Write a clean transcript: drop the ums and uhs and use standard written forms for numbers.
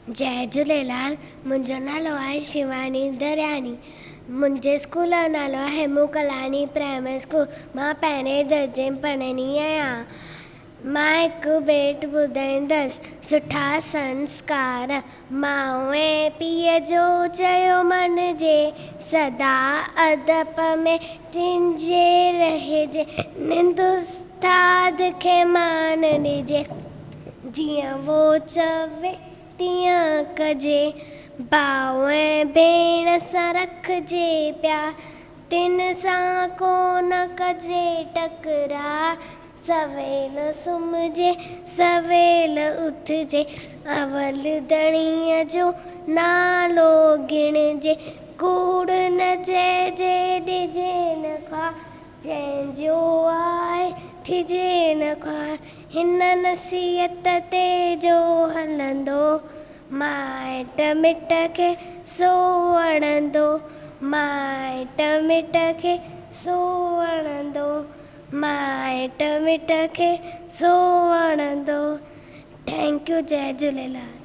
جئي جهوليلال، منهنجو نالو آهي شواني درياڻي. منهنجي اسڪول جو نالو آهي هيمون ڪالاڻي پرائمري اسڪول. مان پهرين درجي ۾ پڙهندي آهيان. مان هڪ بيت ٻڌائيندس، سٺا سنسڪار ماء ۽ پيء جو چيو مڃجي، سدا ادب ۾ تن جي رهجي، نند استاد کي مان ڏجي. جيئن وو چوي تيئن ڪجي، ڀاء ۽ ڀيڻ سان رکجي پيار، تن سان ڪو نه ڪجي ٽڪرار، سويل سمهجي سويل اٿجي، اول ڌڻيء جو نالو ڳڻجي، ڪوڙ نه چئجي ڏجي نه خوار، جنهن جو آء ٿجي نه خوار، هن نصيحت تي جو هلندو، مائٽ مٽ کي سو وڻندو، مائٽ مٽ کي سو وڻندو، مائٽ مٽ کي سو وڻندو. Thank you Jai Jhulelal.